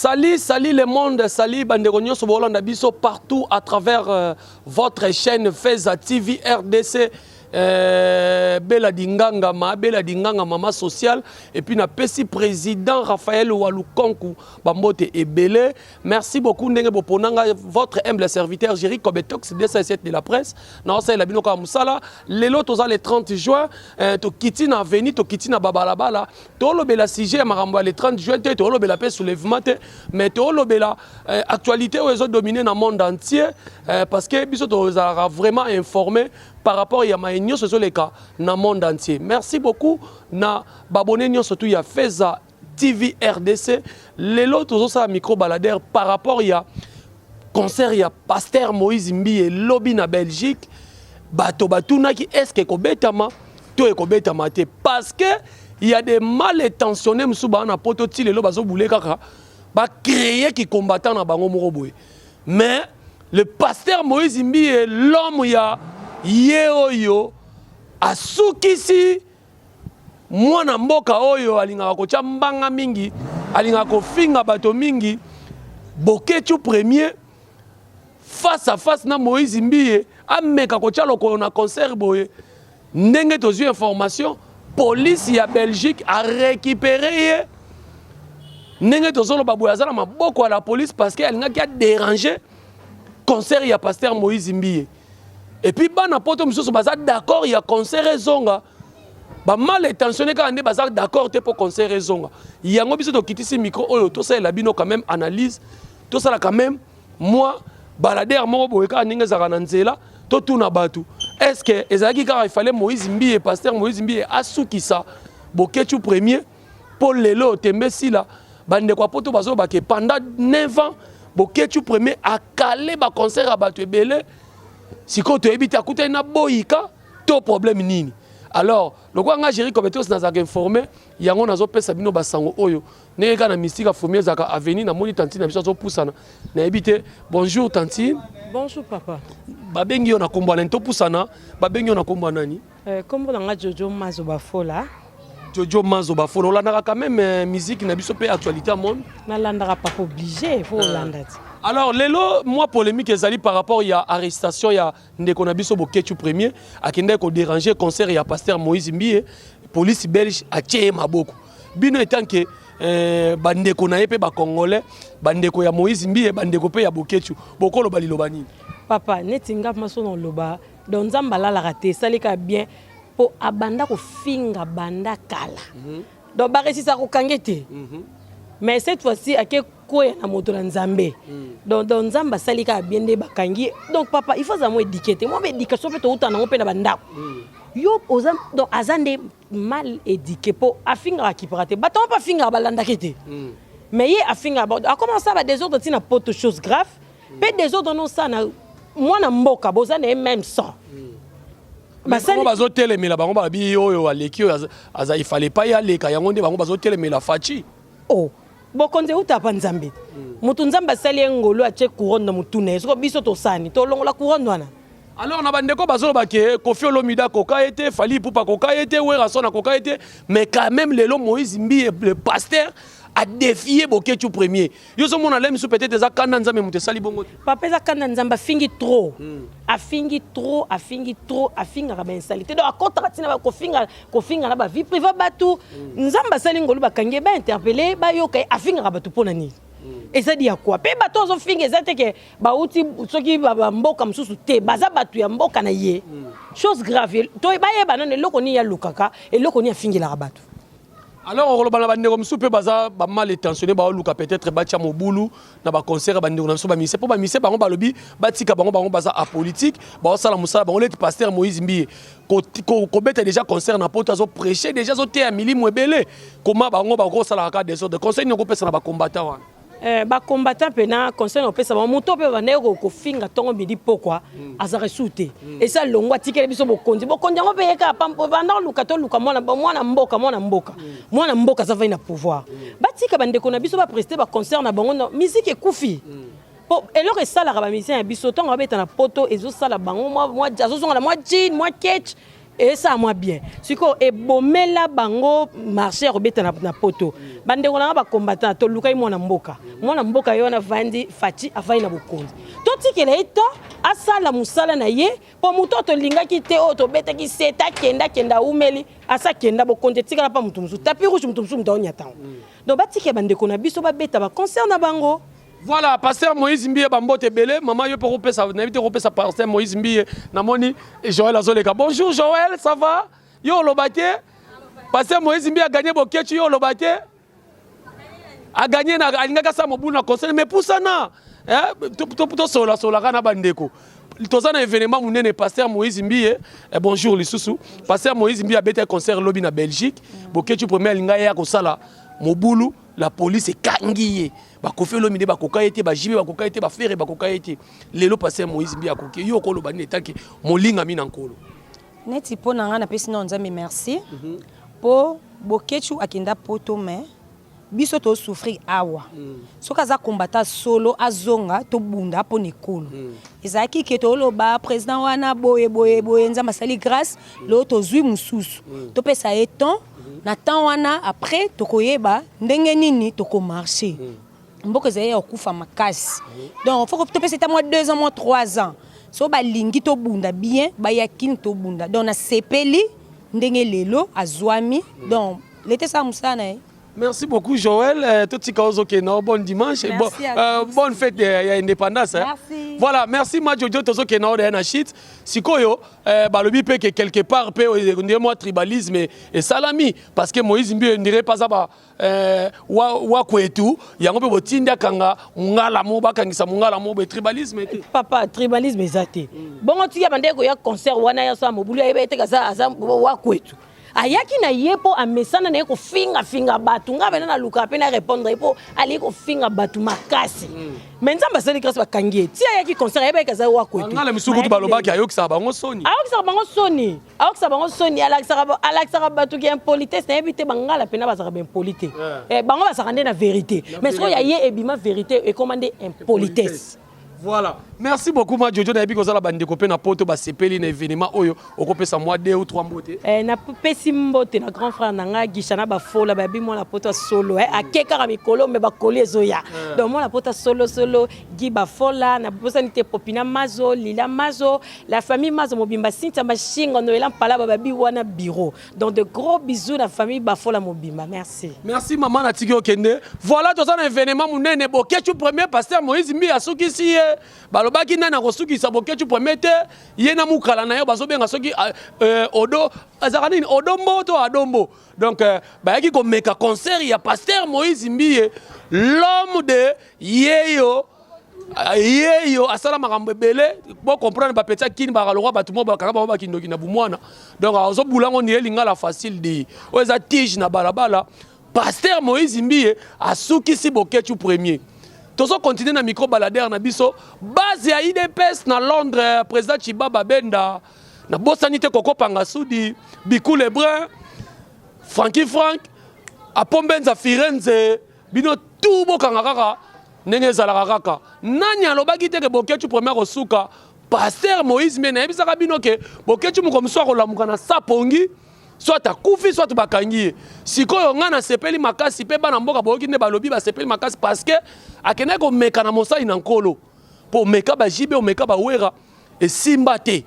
Salut, salut le monde, salut bandeko nyonso bolanda biso partout à travers votre chaîne Feza TV RDC. Bela Dinganga, ma Bela Dinganga, maman sociale, et puis na pesi président Raphaël Walukonku, bambote ebele. Merci beaucoup ndenge boponanga votre humble serviteur Jerry Kobetox 207 de la presse. Na osala bino ka musala. Lelo toza le 30 juin, tokiti na avenue, tokiti na babalabala, tolobela sujet ya makambo ya le 30 juin te, tolobela mpe soulèvement te, mais tolobela actualité oyo ezodomine na monde entier, parce que biso tozalaka vraiment informé par rapport ya maye nyonso ezoleka na monde entier. Merci beaucoup na babone nyonso tu ya Feza TV RDC. Lelo tozosala micro baladeur par rapport ya concert ya pasteur Moïse Mbiye lobi na Belgique. Bato batunaki: est ce que ekobetama to ekobetama te? Parce que il y a des mal intentionnés mosusu baa na poto ti lelo bazobule kaka bacréer kicombattant na bango moko boye. Mais le pasteur Moïse Mbiye, l'homme ya ye oyo asukisi mwana mboka oyo alingaka kotya mbanga mingi, alingaka kofinga bato mingi, Boketshu Premier, face à face na Moïse Mbiye, ameka kotya lokolo na concert boye. Ndenge tozwi information, police ya Belgique arécupéré ye. Ndenge tozoloba boye, aza na maboko ya la police parce que alingaki adéranger concert ya pasteur Moïse Mbiye. Et puis bana poto mosusu baza d'accord ya concert ezonga, bamal intentionné kaka nde baza d'accord te mpo concert ezonga. Yango biso tokitisi micro oyo, tosalela bino quand même analyse, tosala quand même mwa baladeur moko boye kaka ndenge ezalaka na nzela. Totuna bato: est ce que ezalaki kaka ifale Moïse Mbiye, pasteur Moïse Mbiye, asukisa Boketshu Premier mpo lelo tembe esila? Bandeko ya poto bazolobake pendant 9 ans Boketshu Premier akale baconcert ya bato ebele. Sikoyo toyebi te akutani na boyika to problème nini. Alors lokola nga Géri Kobetos nazalaka informé, yango nazopesa bino basango oyo ndenge kaka na mystique afomi ezalaka avenir. Namoni tantine na biso azopusana, nayebi te. Bonjour tantine. Bonjour papa. Babengi yo na kombo ya nani? Topusana, babengi yo na kombo ya nani? Kombo na nga Jojo Mazo Bafola. Jojo Mazo Bafola, olandaka quand même musique na biso mpe actualité ya monde? Nalandaka papa, obligé, faut olanda ti. Alors lelo mwa polémique ezali par rapport ya arrestation ya ndeko na biso Boketshu Premier. Akendaki kodéranger concert ya pasteur Moïse Mbiye, police belge atie ye maboko. Bino etanke bandeko na ye mpe bacongolais, bandeko ya Moïse Mbiye, bandeko mpe ya Boketshu, bokoloba liloba nini? Papa, neti nga maso na oloba, donc Nzambe alalaka te, esalika bien mpo abanda kofinga banda kala. Donc baresisa kokange te, mais cette fois-ci ake koya na moto na Nzambe. Donc Nzambe asali kaka bien nde bakangi. Donc papa, il faut aza mo éduqué te, mwa baéducation mpe touta nango mpe na bandako. Yo oza, donc aza nde mal éduqué mpo afingaka, akipaka te. Bato mpo afingaka balandaki te, mais ye afingaka, akomasa badésordre ntina poto, chose grave mpe désordre nosala na mwana mboka boza na ye même sang. Bango bazotelemela, bango balobi oyo aleki oyo aza, il fallait pas ye aleka. Yango nde bango bazotelemela Fatshi. Oh, bokonzi euta pa Nzambe. Motu Nzambe asali ye ngolu, atie couronne na motu na ye. Soko biso tosani tolongola couronne wana. Alors na bandeko bazoloba ke Koffi Olomide akoka ye te, Fally Ipupa akoka ye te, Werrason akoka ye te, mais quand même lelo Moïse Mbiye le pasteur a défié Boketshu Premier. Yo ozomona le misu peut-être eza kanda Nzambe moto esali bongo te? Papa, eza kanda Nzambe. Afingi trop, afingi trop, afingi trop, afingaka bainsalité. Donc akɔtaka ntina kofinga, kofinga na bavie privée bato. Nzambe asali ngolu, bakangi ye, bainterpeller, bayoka ye. Afingaka bato mpo na nini? Ezali ya kwa mpe bato azofinga eza te ke bauti soki bamboka mosusu te, baza bato ya mboka na ye. Chose grave, to bayeba nano eloko nini alukaka, eloko nini afingelaka bato. Alors okoloba na bandeko mosusu mpe baza bamal intentionné, baoluka peut-être batia mobulu na baconcert ya bandeko na biso bamusicien, mpo bamusicien bango balobi batika bango, bango baza apolitique, baosala mosala bango. Leti pasteur Moïse Mbiye kobeta déjà concert na poto, azoprêche déjà, azoteya milimo ebele, koma bango bakosalaka kaka désordre. Conseil nini okopesa na bacombattant wana? Bacombattant mpena, conseil na opesa bango, moto mpe bandeki kofinga ntongo midi pokwa, azalaka esu te. Esi alongwa, atikeli biso bokonzi. Bokonzi yango mpe ye kaka banda oluka, toluka mwana mboka, mwana mboka, mwana mboka aza vai na pouvoir. Batika bandeko na biso baprester baconcert na bango. Musique ekufi po eloko esalaka bamusicien ya biso ntongo babeta na poto, ezosala bango azozonga na mwa jean, mwa ketch. Esala mwa bien. Sikoyo ebomela bango marché ya kobeta na, na poto. Bandeko na nga ba combattant tolukaki mwana mboka. Mwana mboka ye wana avandi Fatshi avandi na bokonzi. Totikela ye temps asala mosala na ye mpo moto oyo tolingaki te oyo tobetaki sete akenda akenda awumeli asi akenda bokonzi etikala mpa moto mosusu tapis rouge moto mosusu moto aonyata yango. Donc batikela bandeko na biso babeta ba concert na bango. Voilà, pasteur Moïse Mbiye bambote ebele, maman yo pe kopesa nayebi te kopesa pasteur Moïse Mbiye, namoni Joël azoleka. Bonjour Joël, ça va? Yo oloba te? Pasteur Moïse Mbiye a gagné Boketshu, yo oloba te? A gagné na alingaka sa mobulu na conseil mais pusana. Eh, to to to sola sola kana bandeko. Toza na événement munene pasteur Moïse Mbiye, eh, bonjour lisusu. Pasteur Moïse Mbiye abeta concert lobi na Belgique. Boketshu premier alinga ya kosala mobulu la police ekangi ye ba Koffi Olomide bakoka ye te ba JB bakoka ye te ba Ferre bakoka ye te lelo pasteur Moïse Mbiye akoki yo okoloba nini etaki molingami na nkolo neti mpo na ngai napesi nao nzambe merci mpo boketshu akenda poto mais biso tosouffrir awa mm. soki aza combattant solo azonga tobunda mpo na ekolo mm. ezalaki ke toloba président wana boye boye boye nzambe asali grâce mm. lelo tozwi mosusu mm. topesa ye temps na temps wana après tokoyeba ndenge nini tokomarche mboka ezali ya kokufa makasi donc faut topesa ata mwa 2 ans mwa 3 ans so balingi tobunda bien baya kini tobunda donc nasepeli ndenge lelo azwami donc lete esala mosala na ye. Merci beaucoup Joël, euh, totika ozokende oh, bon dimanche et bon, euh, bonne fête ya ya indépendance. Hein. Merci. Voilà, merci Majojo tozokende oh, na shit. Sikoyo euh, balobi pe que quelque part pe on dirait moi tribalisme et salami parce que Moïse Mbiye on dirait pas ça ba euh, wa wa kwetu yango pe botindi akanga mungala mo bakangisa mungala mo be tribalisme te. Papa tribalisme eza te. Bongo tika bandeko ya concert wana ya sa mobulu ayeba ete kaza aza wa kwetu. Ayaki na ye po amesana na ye kofinga finga batu nga pena naluka pe na repondre ye po alingi kofinga batu makasi mm. mais nzambe asali grâce bakangi ye ti ayaki concert ayebaki aza wa kwetu ngala misusu kutu balobaki ayokisaka bango soni ayokisaka bango soni ayokisaka bango soni alakisaka alakisaka bato ki impolitesse nayebi te bangala pena bazalaka ba impoli te yeah. eh, bango bazalaka nde na verité mais sikoyo ya ye ebima verité ekoma nde impolitesse Voilà. Merci beaucoup ma Jojo nayebi kozala bandeko pe na poto basepeli na événement oyo okopesa mwa deux ou trois mbote. Eh, napesi mbote na grand frère na ngai Gisha na bafola babi mwana poto solo eh, ake kaka mikolo me bakoli ezoya eh. Donc mwana poto solo solo Guy Bafola nabosani te Popina Mazo Lila Mazo la famille Mazo mobimba Cynthia Mashingo Noela Mpalaba babi wana bureau. Donc de gros bisous na famille Bafola mobimba. Merci. Merci maman natiki okende. Voilà toza na événement munene Boketshu premier pasteur Moïse Mbiye asukisi ye. Balobaki nani akosukisa Boketshu premier te ye na mukala na ye bazobenga soki euh, Odo azalaka nini Odombo to Adombo. Donc euh, bayaki komeka concert ya pasteur Moïse Mbiye l'homme de yeyo yeyo asala makambo ebele bo comprendre ba petit kini ba lokwa bato mo bakanga bango bakindoki na bumwana donc azobula ngo ndire lingala facile di oyo eza tige na balabala pasteur Moïse Mbiye asukisi Boketshu premier tozo continuer na micro baladeur na biso base ya IDPS na Londres président Chibaba Benda na bosani te Koko Pangasudi Bikou Lebrun Frankie Frank Apombenza Firenze Bino tout bokanga kaka ndenge ezalaka kaka. Nani alobaki te ke Boketshu premier akosuka? Pasteur Moïse Mbiye nayebisaka bino ke Boketshu moko mosusu akolamuka na sapongi soit akufi soit bakangi ye. Sikoyo ngai nasepeli makasi pe bana mboka boyoki nde balobi basepeli makasi parce que akendaki komeka na mosali na Nkolo. Po omeka ba JB omeka ba Wera esimba te.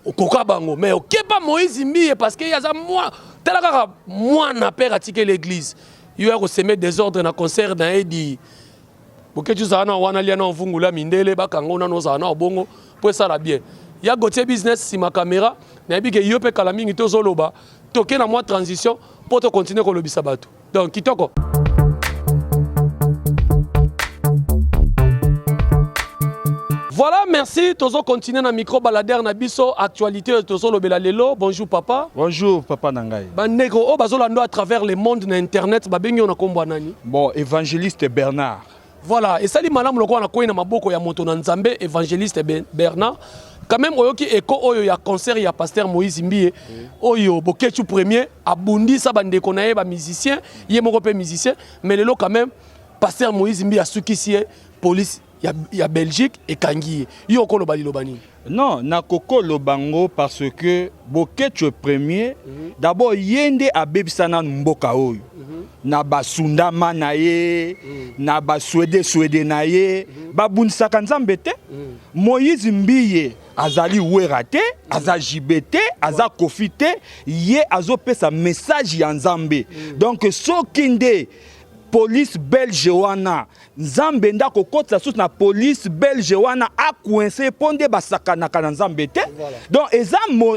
Okoka bango mais okepa Moïse Mbiye parce que ye aza mwa tala kaka mwana père atikeli église yo ya koseme désordre na concert na ye di boketi ozala na wana lia na mvungula mindele bakanga nano ozala na bongo mpo esala bien ya Gauthier business nsima caméra nayebi ke yo mpe kala mingi tozoloba toke na mwa transition mpo tokontinue kolobisa bato Donc kitoko. Voilà, merci. Tozo continuer na micro baladeur na biso actualité tozo lobela lelo. Bonjour papa. Bonjour papa nangai. Bandeko o bazo lando à travers le monde na internet babengi na kombo nani? Bon, évangéliste Bernard. Voilà, esali malamu lokola na koyi na maboko ya moto na Nzambe évangéliste Bernard. Quand même oyoki écho oyo ya concert ya pasteur Moïse Mbiye oyo Boketshu premier abundisa bandeko na ye ba musicien ye moko pe musicien mais lelo quand même pasteur Moïse Mbiye asukisi ye police. ya, ya Belgique ekangi ye. Yo okoloba liloba nini? Non, nakokoloba ngo parce que Boketshu premier, mm -hmm. d'abord ye nde abebisa nanu mboka oyo mm -hmm. na basundama na ye mm -hmm. na baswede swede na ye mm -hmm. babundisaka Nzambe te mm -hmm. Moïse Mbiye azali Wera te, aza JB te, aza Kofi te, ye azopesa message ya Nzambe mm -hmm. donc soki nde police belge wana Nzambe nde akokotisa susu na police belge wana a coince mpo nde basakanaka na Nzambe te. Donc eza Mo,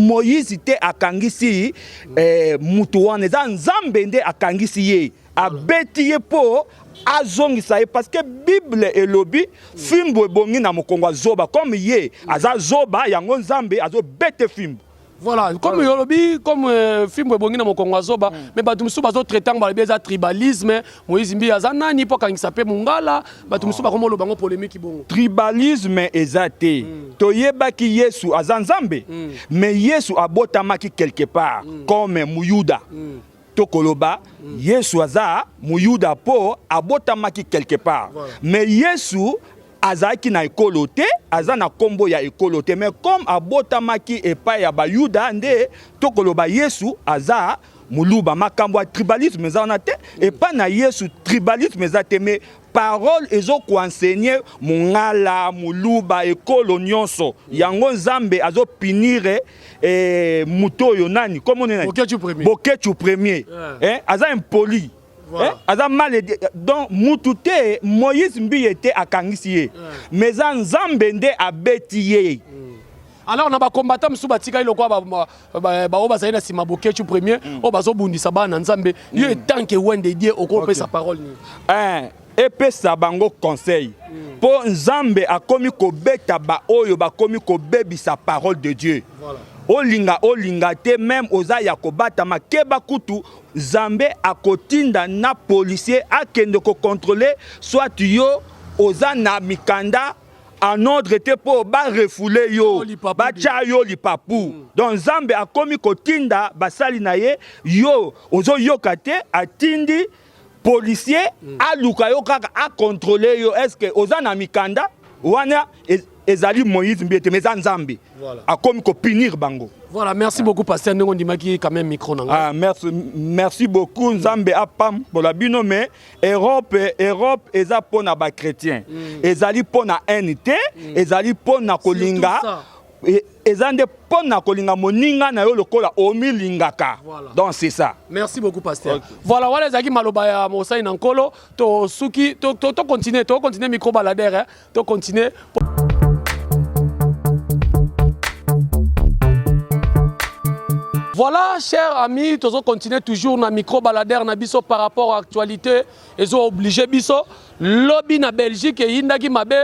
Moïse te akangisi eh, mutu wana, eza Nzambe nde akangisi ye, abeti ye mpo azongisa ye parce que Bible elobi fimbu ebongi na mokongo ya zoba, comme ye aza zoba yango Nzambe azobete fimbu. Voilà, comme yolobi comme euh, fimbo ebongi na mokongo ya zoba, mm. mais bato mosusu bazo traiter yango balobi eza tribalisme, Moïse Mbiye aza nani mpo akangisa mpe mongala, bato mosusu bakoma oloba yango polémique bongo. Tribalisme eza te. Mm. Toyebaki Yesu aza Nzambe, mm. mais Yesu abotamaki quelque part mm. comme Muyuda. Mm. Tokoloba mm. Yesu aza Muyuda mpo abotamaki quelque part. Voilà. Mais Yesu azalaki na ekolo te, aza na kombo ya ekolo te, mais comme abotamaki epai ya bayuda nde tokoloba Yesu aza muluba. Makambo ya tribalisme eza wana te, epai na Yesu tribalisme eza te, mais parole ezo ko enseigner mongala, muluba, ekolo nyonso. Yango Nzambe azo punir eh, moto oyo nani kombo nani? Boketshu premier. Boketshu premier. Yeah. Eh, aza impoli. Voilà. Eh, aza mal donc mutu te Moïse Mbiye te akangisi ye yeah. Mais eza Nzambe nde abeti ye mm. Alors na ba combattant mosusu batikali lokola baoyo bazali na nsima Boketshu premier mm. oyo bazobundisa bana na Nzambe mm. yo etant que Wende Die okopesa okay. parole nini eh, epesa bango conseil mpo mm. Nzambe akomi kobeta baoyo bakomi kobebisa parole de Dieu voilà. Olinga olinga te meme oza ya kobatama keba kutu Zambe akotinda na policier akende ko controler soit yo oza na mikanda en ordre te po ba refouler yo batia yo lipapu mm. Donc Nzambe akomi kotinda basali na ye yo ozoyoka te atindi policier mm. aluka yo kaka a controler yo est-ce que oza na mikanda wana ezali Moïse Mbiye te mais eza Nzambe voilà. akomi ko punir bango. Voilà, merci beaucoup pasteur ndenge ondimaki quand même micro na ngai. Ah, merci, merci beaucoup Nzambe apambola bino mais Europe Europe eza pona ba chrétiens. Mm. Ezali pona haine te, mm. ezali pona kolinga eza nde pona kolinga moninga na yo lokola omilingaka. Voilà. Donc c'est ça. Merci beaucoup pasteur. Okay. Voilà, wana ezalaki maloba ya mosali na Nkolo to suki to to, to continuer to continuer micro baladeur hein. To continuer. Voilà, chers amis, tozo continuer toujours na micro baladeur na biso par rapport à actualité ezo obligé biso lobi na Belgique eyindaki mabe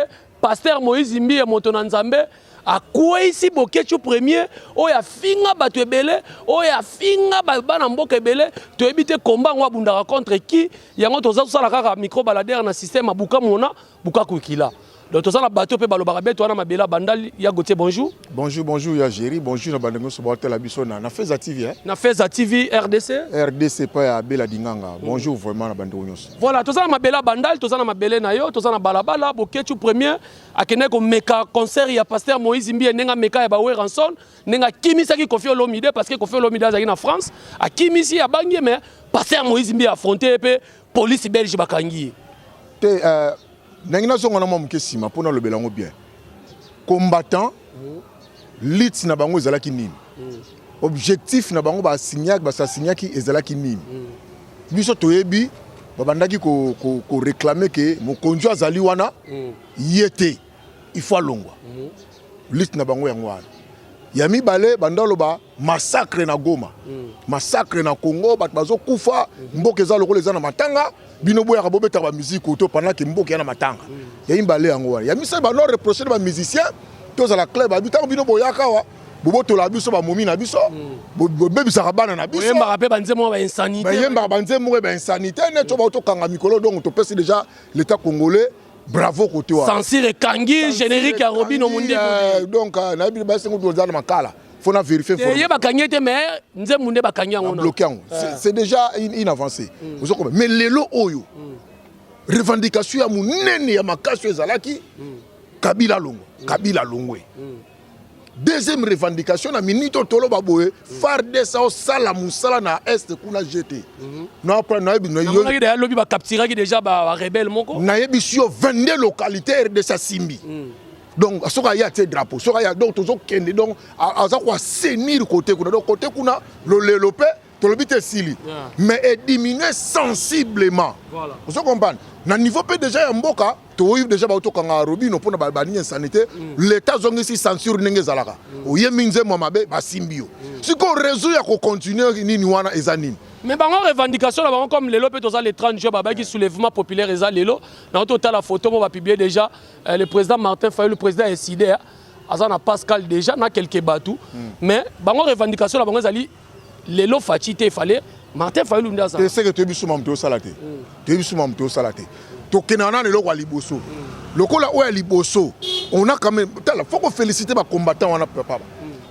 pasteur Moïse Mbiye moto na Nzambe akweyisi Boketshu premier oyo afinga bato ebele oyo afinga bana mboka ebele toyebi te combat yango abundaka contre qui yango toza kosala kaka micro baladeur na système abuka mona Bukaku Kila. Donc toza na bateau pe balobaka beto wana mabela bandal ya Gauthier bonjour. Bonjour bonjour ya Jerry, bonjour na bandeko nyonso baotala biso na na Feza TV hein. Na Feza TV RDC. RDC pa ya Bela Dinganga. Bonjour vraiment na bandeko nyonso. Voilà, toza na mabela bandal, toza na mabele na yo, toza na balabala Boketshu premier akende komeka concert ya pasteur Moïse Mbiye ndenge ameka ya ba Werrason, ndenge akimisaki Koffi Olomide parce que Koffi Olomide azalaki na France, akimisi abangi ye mais pasteur Moïse Mbiye affronté ye pe police belge bakangi ye. Te euh, ndenge nazonga na mwa moke nsima mpo nalobela yango bien combattant lit na bango ezalaki nini objectif na bango basignaki basasignaki ezalaki nini biso toyebi babandaki koreklame ko, ko ke mokonzi azali wana ye te il faut alongwa lit na bango yango wana ya mibale banda oloba massacre na Goma mm. massacre na Congo bato bazokufa mm. mboka eza lokola eza na matanga bino boyaka bobetaka ba musique oto pendant que mboka ya na matanga mm. ya mibale yango wana ya misala bano reprocher ba musiciens tozala club abi ntango bino boyaka awa bobotola biso bamomi na biso mm. bobebisaka bana na biso boyembaka mpe banzembo ya bainsanité bayembaka banzembo ya bainsanité neti oyo baotokanga mikolo donc topesi déjà l'état congolais bravo kote wana censure ekangi générique ya Robino Mundibu euh, donc euh, nayebi basengo toza na makala faut na vérifier eh, ye bakangi ye te mais nzembo nde bakangi yango bloqué yango eh. c'est déjà une, une avancée mm. ozo comprendre mais lelo oyo mm. Revendication ya monene ya makasi oyo ezalaki Kabila alongwa, Kabila alongwe. Deuxième revendication na minute oyo toloba boye, FARDC osala mosala na est kuna gt nayebi. Namonaki deya lobi bacapturaki déjà barebelles moko. Nayebisi yo, 22 localité RDC asimbi. Donc soki aya tie drapeau, soki aya, donc tozokende, donc aza koassainir côté kuna. Donc côté kuna lolelo mpe tolobi te esili, mais ediminue sensiblement. Ozo comprendre, na niveau mpe déjà ya mboka toyoyi déjà baotokanga robino mpona banini insanité. L'état azongisi censure ndenge ezalaka. Oyembi nzembo ya mabe, basimbi yo. Sikoyo réseau ya kocontinue nini wana eza nini? Mais bango revendication na bango, comme lelo mpe toza le 30 juin, babaki soulèvement populaire eza lelo. Na totala photo mo bapublie déjà, le président Martin Fayulu, le président Ecidé, aza na Pascal déjà na quelques bato. Mais bango revendication na bango ezali lelo Fatshi te, efale Martin Fayulu nde aza. Te, seke toyebi suma moto osala te, toyebi suma moto osala te. Tokendaka nano eloko ya liboso lokola oyo ya liboso. On a quand même, tala, faut koféliciter bacombattant wana, papa.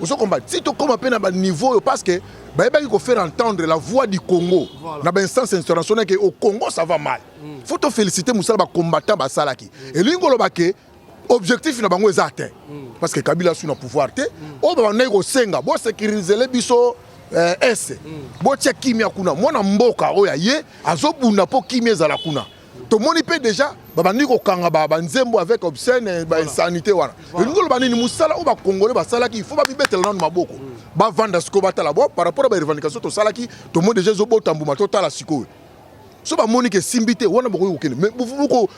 Ozo combattre ti tokóma mpe na baniveau oyo, parce que bayebaki kofaire entendre la voix du Congo na bainstance internationale ke au Congo ça va mal. Faut toféliciter mosala bacombattant basalaki. Elingi koloba ke objectif na bango eza atteint, parce que Kabila asu na pouvoir te. Oyo babandaki kosenga, bosécurisele biso est, botia kimia kuna. Mwana mboka oyo aye azobunda mpo kimia ezala kuna. Tomoni mpe déjà babandi kokanga banzembo avec obscène, bainsanité wana. Elingi koloba nini? Mosala oyo bakongole basalaki, il faut babibetela nano maboko. Bavanda sikoyo, batala bo par rapport a barevendication tosalaki. Tomoni déjà ezobota mbuma. Totala sikoyo, so bamoni ke esimbi te wana, bokoki kokende, mais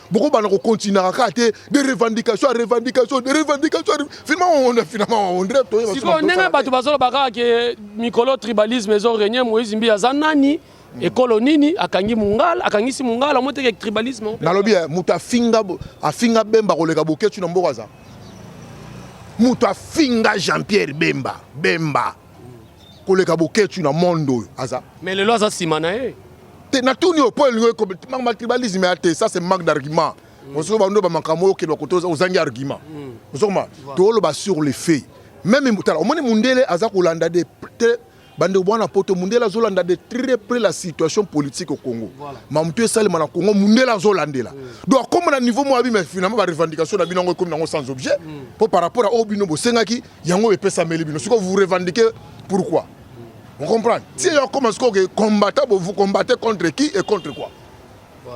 bokobanda kokontinuaka kaka te de revendication à revendication, de revendication. Finalement on dirait toyeba. Sikoyo ndenge bato bazoloba kaka ke mikolo tribalisme ezorégner, Moïse Mbi aza nani, ekolo nini, akangi mongala, akangisi mongala mo teke tribalisme. Nalobi moto afinga Bemba koleka Boketshu na mboka aza moto afinga Jean Pierre Bemba, Bemba koleka Boketshu na monde oyo aza. Mais lelo aza nsima na ye. Te, natuni oyo mpo elingi manque tribalisme ya te. Ça, c'est manque d'argument. Osoki bando bamakambo oyo okende bakote, ozangi argument. Ozokoma tooloba sur le fait même. Tala, omoni mundele aza kolanda de bandeko bwana poto. Mundele azolanda de très près la situation politique au Congo. Mamutu esalema na Congo, mundele azolandela. Donc akóma na niveau moko abi, mais finalement barevendication na bino yango ekomi nango sans objet, mpo par rapport à oyo bino bosengaki, yango epesameli bino. Sikoyo vous revendiquez pourquoi? On comprend ti yo akóma sikoyo ke combattant, vous combattez contre qui et contre quoi?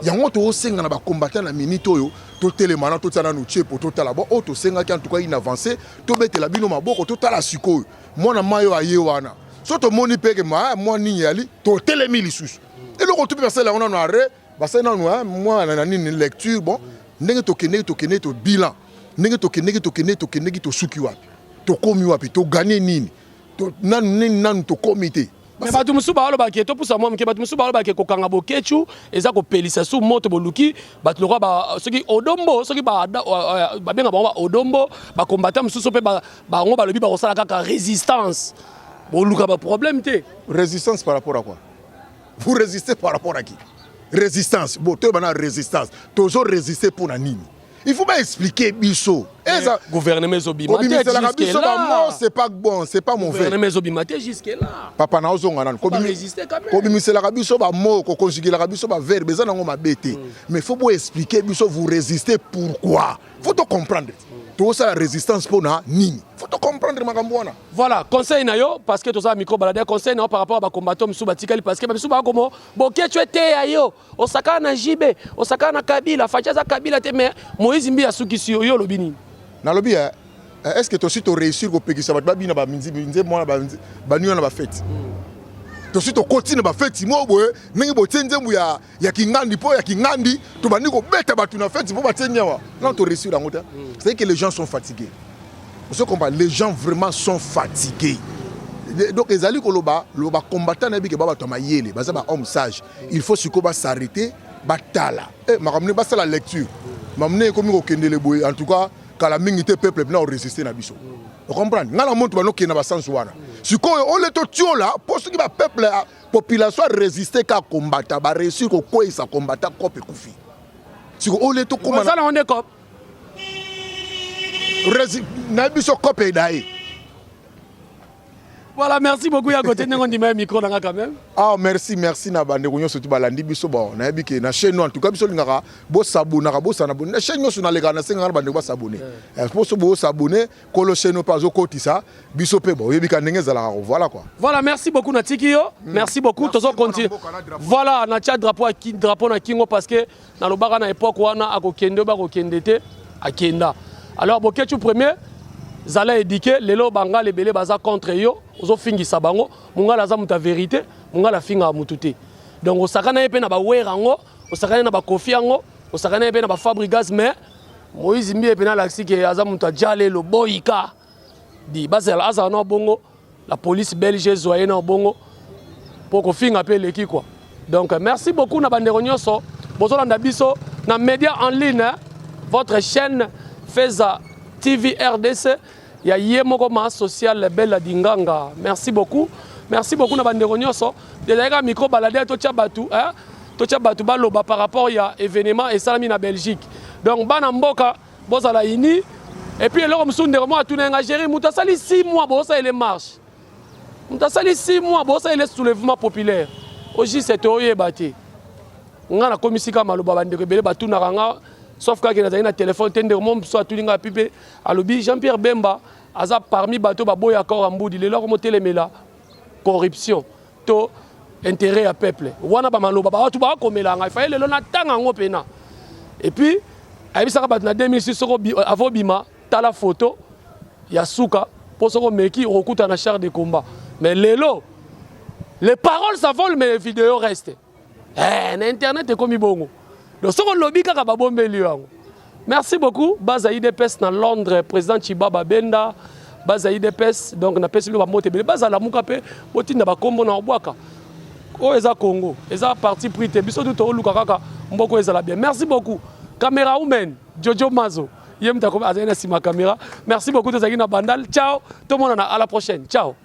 Yango tozosenga na bacombattant na minute oyo, totelema na totia nanu tie po totala bon oyo tosengaki. En tout cas une avancée, tobetela bino maboko. Totala sikoyo mwana mai oyo aye wana. So tomoni mpe ke mwa nini yali, totelemi lisusu. Eloko tu mpe basala yango nano arrêt, basali nanu mwa na nini, lecture. Bon, ndenge tokendeki, tokendeki to bilan, ndenge tokendeki, tokendeki, tokendeki, tosuki wapi, tokomi wapi, toganye nini, nanu nini, nanu tokomi te. Mais bato mosusu balobaki, topusa mwa moke, bato mosusu balobaki kokanga Boketshu eza kopelisa su moto. Boluki bato lokwa soki Odombo, soki babenga bango baodombo, bacombattant mosusu mpe bango balobi bakosala kaka résistance, boluka baproblème te. Résistance par rapport à quoi? Vous résistez par rapport à qui? Résistance, bon, toyeba na résistance, tozo résister mpo na nini? Il faut baexpliquer biso. Eza gouvernement ezobima. Kobimiselaka biso bamo, c'est pas bon, c'est pas mauvais. Gouvernement ezobima te jusque là. Papa, na ozonga nanu. Kobimiselaka biso bamo, koconjugelaka biso baverbe, eza nango mabe te, mais faut boexpliquer biso, vous résistez pourquoi? Faut to comprendre tozosala résistance mpo na nini. Faut to comprendre makambo wana. Voilà, conseil na yo, parce que tozala micro balade, conseil na yo par rapport à bacombattant mosusu batikali, parce que bamisusu bakomo Boketshu eteya yo, osakana na jibe, osakana na Kabila, Fatshi aza Kabila te, mais Moïse Mbi asukisi yo. Yo olobi nini? Nalobi, est ce que tosi toréussir kopekisa bato babina banzembo wana, banui wana, bafeti? Tosi tokoti na bafeti moko boye, ndenge botie nzembo ya kingandi, mpo ya kingandi tobandi kobeta bato na feti mpo batie nyawa. Non, toréussir yango te. C'est que les gens sont fatigués. Ozo comprendre, les gens vraiment sont fatigués. Donc ezali koloba loba bacombattant, nayebi ke ba bato ya mayele, baza bahomme sage. Il faut sikoyo basarrêter, batala makambo nde basala lecture, makambo nde ekomi kokendele boye. En tout cas kala mingi te, peuple mpena orésister na biso. Ocomprendre, ngai na moto banokende na basansu wana. Sikoyo ole totiola mpo soki bapeuple, population arésister ka combattant, baréussir kokweyisa combattant, cope ekufi. Sikoyo ole tokóma osala yango nde cop. Nayebi biso cope eda ye. Voilà, merci beaucoup ya Gauthier ndenge ondima ye micro na nga quand même. Ah, merci, merci na bandeko nyonso tu balandi biso. Bon, nayebi ke na chaîne, en tout cas biso olingaka bosabonaka, bosana na chaîne nyonso nalekaka, nasengaka na bandeko basabone mpo so bosabone, kolo chaîne mpe azokotisa biso mpe. Bon, oyebi ka ndenge ezalaka, voilà quoi. Voilà, merci beaucoup natiki yo. Merci beaucoup. Tozo continue. Voilà, natia drapeau drapeau na kingo parce que nalobaka na époque wana akokende oyo bakokende te, akenda. Alors Boketshu premier, zala éduqué. Lelo bangala ebele baza contre yo, ozofingisa bango. Mongala aza moto ya vérité, mongala afingaka motu te. Donc osakana ye mpe na bawere yango, osakana ye na bakofi yango, osakana ye mpe na bafabrigas, mais Moïse Mbiye mpe nalakisi ke aza moto aja lelo boyika di bazala azala na bongo. La police belge ezwa ye na bongo mpo kofinga mpe eleki quoi. Donc merci beaucoup na bandeko nyonso bozolanda biso na média en ligne, hein? Votre chaîne Feza TV RDC ya ye moko ma social Bella Dinganga. Merci beaucoup, merci beaucoup na bandeko nyonso. Ezalaki micro balade, totia bato, hein? Totia bato baloba par rapport ya événement esalami na Belgique. Donc bana mboka, bozala ini. Et puis eloko mosusu, ndeko moko atuna nga: "Géri, moto asali 6 mois, bozosalele marche, moto asali 6 mois, bozosalele soulèvement populaire ojise te." Oyeba te, nga nakomisi kaka maloba. Bandeko ebele batunaka nga, sauf kaka nazali na telefone te. Ndeko mo mosusu atuni nga api mpe alobi Jean Pierre Bemba aza parmi bato baboya accord ya Mbudi, lelo akomotelemela corruption to intérêt ya peuple. Wana bamaloba bato bakomela ngai faye lelo natanga yango mpena. Et puis ayebisaka bato na 2006, soko avant obima, tala photo ya suka, mpo soko omeki okokuta na char de combat. Mais lelo les paroles s'envolent, mais les vidéos restent. Eh, na internet ekomi bongo. Donc soki olobi kaka, babombeli yo yango. Merci beaucoup baza UDPS na Londres, président Chibaba Benda, baza UDPS. Donc napesi bino bambote ebele. Bazala muka mpe botinda bakombo na obwaka oyo eza Congo, eza parti pris te. Biso tu tooluka kaka mboka oyo ezala bien. Merci beaucoup, caméra woman Jojo Mazo, ye moto azali na nsima caméra. Merci beaucoup. Tozalaki na Bandal. Ciao, tomonana à la prochaine. Ciao.